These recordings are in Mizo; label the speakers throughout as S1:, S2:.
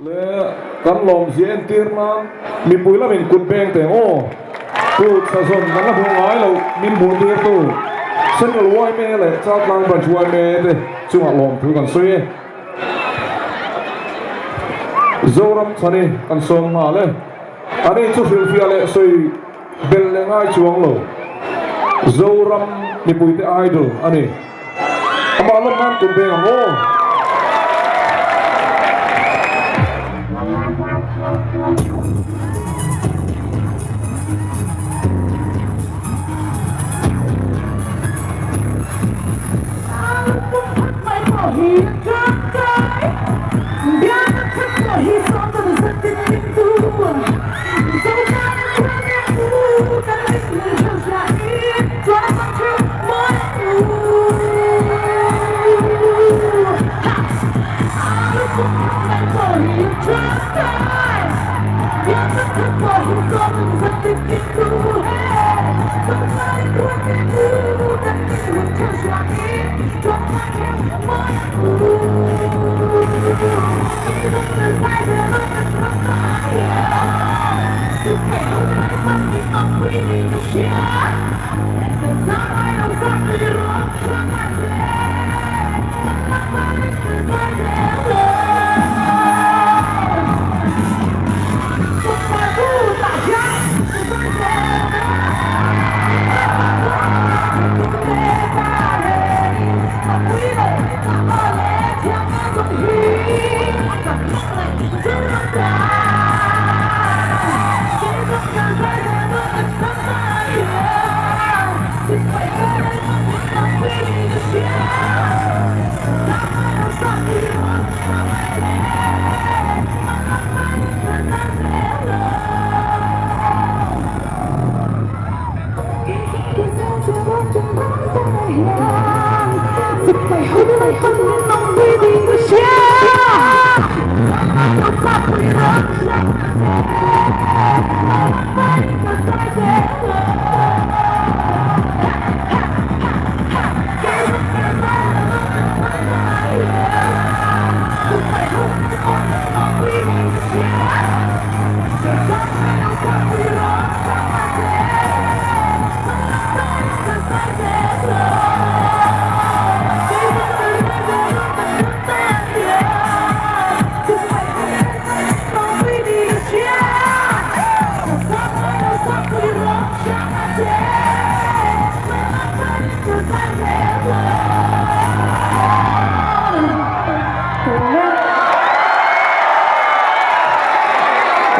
S1: Le kan lawmzia entir nan mipui lamin kut beng teh aw. Pu Thlazawn kan la hmuh ngai loh min hmuh tirtu Central yma leh Chaltlang Branch yma te chungah lawmthu kan sawi e. Zoram chhani kan sawm nghal e. Ani chu hrilhfiah leh sawi belh leh ngai chuang lo. Zoram mipuite idol a ni. Amah lawm nan kut beng ang aw.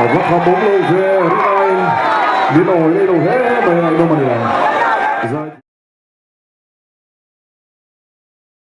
S1: A va kham awm lo ve, rinaiin min awi leh lo hle mai a ngaihnawm a ni ang.